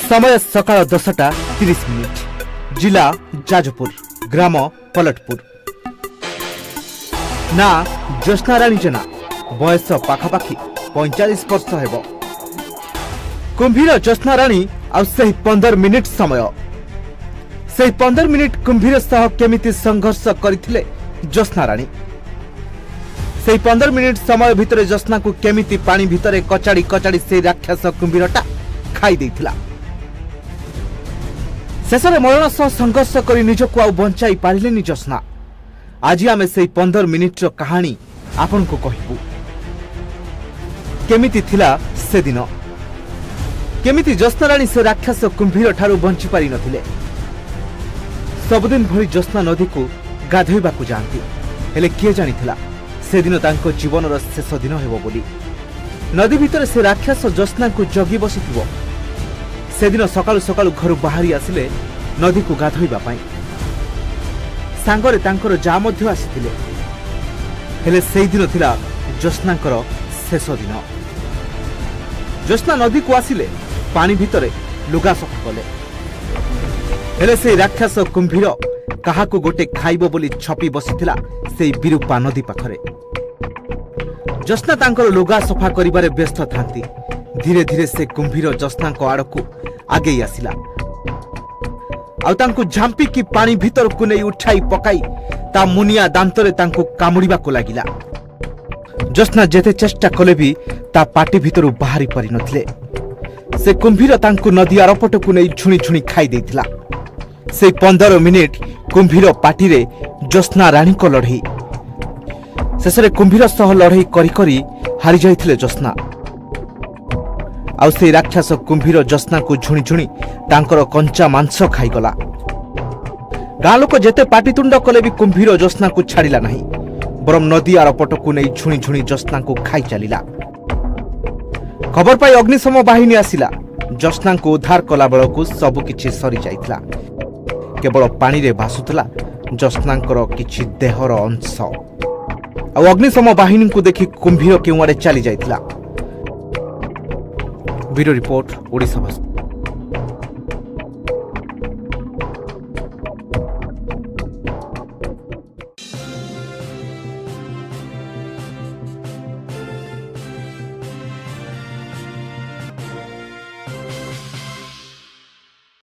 ସମୟ ସକାଳ 10ଟା 30 ମିନିଟ୍। ଜିଲ୍ଲା ଯାଜପୁର, ଗ୍ରାମ ପଲଟପୁର। ନା ଜ୍ୟୋତ୍ସ୍ନାରାଣୀ ଜେନା। ବୟସ ପାଖାପାଖି 45 ବର୍ଷ ହେବ। କୁମ୍ଭୀର, ଜ୍ୟୋତ୍ସ୍ନାରାଣୀ ଆଉ ସେହି 15 ମିନିଟ୍ ସମୟ। ସେହି 15 ମିନିଟ୍ କୁମ୍ଭୀର ସହ କେମିତି ସଂଘର୍ଷ କରିଥିଲେ ଜ୍ୟୋତ୍ସ୍ନାରାଣୀ, ସେଇ 15 ମିନିଟ୍ ସମୟ ଭିତରେ ଜ୍ୟୋତ୍ସ୍ନାକୁ କେମିତି ପାଣି ଭିତରେ କଚାଡ଼ି କଚାଡ଼ି ସେଇ ରାକ୍ଷସ କୁମ୍ଭୀରଟା ଖାଇ ଦେଇଥିଲା, ଶେଷରେ ମରଣ ସହ ସଂଘର୍ଷ କରି ନିଜକୁ ଆଉ ବଞ୍ଚାଇ ପାରିଲେନି ଜ୍ୟୋତ୍ସ୍ନା। ଆଜି ଆମେ ସେଇ 15 ମିନିଟ୍ର କାହାଣୀ ଆପଣଙ୍କୁ କହିବୁ। କେମିତି ଥିଲା ସେଦିନ, କେମିତି ଜ୍ୟୋତ୍ସ୍ନାରାଣୀ ସେ ରାକ୍ଷସ କୁମ୍ଭୀର ଠାରୁ ବଞ୍ଚି ପାରିନଥିଲେ। ସବୁଦିନ ଭଳି ଜ୍ୟୋତ୍ସ୍ନା ନଦୀକୁ ଗାଧୋଇବାକୁ ଯାଆନ୍ତି। ହେଲେ କିଏ ଜାଣିଥିଲା ସେଦିନ ତାଙ୍କ ଜୀବନର ଶେଷ ଦିନ ହେବ ବୋଲି। ନଦୀ ଭିତରେ ସେ ରାକ୍ଷସ ଜ୍ୟୋତ୍ସ୍ନାଙ୍କୁ ଜଗି ବସିଥିବ। ସେଦିନ ସକାଳୁ ସକାଳୁ ଘରୁ ବାହାରି ଆସିଲେ ନଦୀକୁ ଗାଧୋଇବା ପାଇଁ। ସାଙ୍ଗରେ ତାଙ୍କର ଯା ମଧ୍ୟ ଆସିଥିଲେ। ହେଲେ ସେଇଦିନ ଥିଲା ଜ୍ୟୋତ୍ସ୍ନାଙ୍କର ଶେଷ ଦିନ। ଜ୍ୟୋତ୍ସ୍ନା ନଦୀକୁ ଆସିଲେ, ପାଣି ଭିତରେ ଲୁଗା ସଫା କଲେ। ହେଲେ ସେଇ ରାକ୍ଷସ କୁମ୍ଭୀର କାହାକୁ ଗୋଟେ ଖାଇବ ବୋଲି ଛପି ବସିଥିଲା ସେଇ ବିରୂପା ନଦୀ ପାଖରେ। ଜ୍ୟୋତ୍ସ୍ନା ତାଙ୍କର ଲୁଗା ସଫା କରିବାରେ ବ୍ୟସ୍ତ ଥାନ୍ତି। ଧୀରେ ଧୀରେ ସେ କୁମ୍ଭୀର ଜ୍ୟୋତ୍ସ୍ନାଙ୍କ ଆଡ଼କୁ ଆଗେଇ ଆସିଲା ଆଉ ତାଙ୍କୁ ଝାମ୍ପିକି ପାଣି ଭିତରକୁ ନେଇ ଉଠାଇ ପକାଇ ତା ମୁନିଆ ଦାନ୍ତରେ ତାଙ୍କୁ କାମୁଡ଼ିବାକୁ ଲାଗିଲା। ଜ୍ୟୋତ୍ସ୍ନା ଯେତେ ଚେଷ୍ଟା କଲେ ବି ତା ପାଟି ଭିତରୁ ବାହାରି ପାରିନଥିଲେ। ସେ କୁମ୍ଭୀର ତାଙ୍କୁ ନଦୀ ଆରପଟକୁ ନେଇ ଝୁଣି ଝୁଣି ଖାଇ ଦେଇଥିଲା। ସେଇ 15 ମିନିଟ୍ କୁମ୍ଭୀର ପାଟିରେ ଜ୍ୟୋତ୍ସ୍ନା ରାଣୀଙ୍କ ଲଢ଼େଇ। ଶେଷରେ କୁମ୍ଭୀର ସହ ଲଢ଼େଇ କରି କରି ହାରି ଯାଇଥିଲେ ଜ୍ୟୋତ୍ସ୍ନା। ଆଉ ସେଇ ରାକ୍ଷସ କୁମ୍ଭୀର ଜ୍ୟୋତ୍ସ୍ନାକୁ ଝୁଣି ଝୁଣି ତାଙ୍କର କଞ୍ଚା ମାଂସ ଖାଇଗଲା। ଗାଁ ଲୋକ ଯେତେ ପାଟିତୁଣ୍ଡ କଲେ ବି କୁମ୍ଭୀର ଜ୍ୟୋତ୍ସ୍ନାକୁ ଛାଡ଼ିଲା ନାହିଁ, ବରଂ ନଦୀ ଆରପଟକୁ ନେଇ ଝୁଣି ଝୁଣି ଜ୍ୟୋତ୍ସ୍ନାଙ୍କୁ ଖାଇ ଚାଲିଲା। ଖବର ପାଇ ଅଗ୍ନିଶମ ବାହିନୀ ଆସିଲା। ଜ୍ୟୋତ୍ସ୍ନାଙ୍କୁ ଉଦ୍ଧାର କଲା ବେଳକୁ ସବୁକିଛି ସରିଯାଇଥିଲା। କେବଳ ପାଣିରେ ଭାସୁଥିଲା ଜ୍ୟୋତ୍ସ୍ନାଙ୍କର କିଛି ଦେହର ଅଂଶ। ଆଉ ଅଗ୍ନିଶମ ବାହିନୀଙ୍କୁ ଦେଖି କୁମ୍ଭୀର କେଉଁଆଡ଼େ ଚାଲି ଯାଇଥିଲା। Bureau report, Odisha Bhaskar.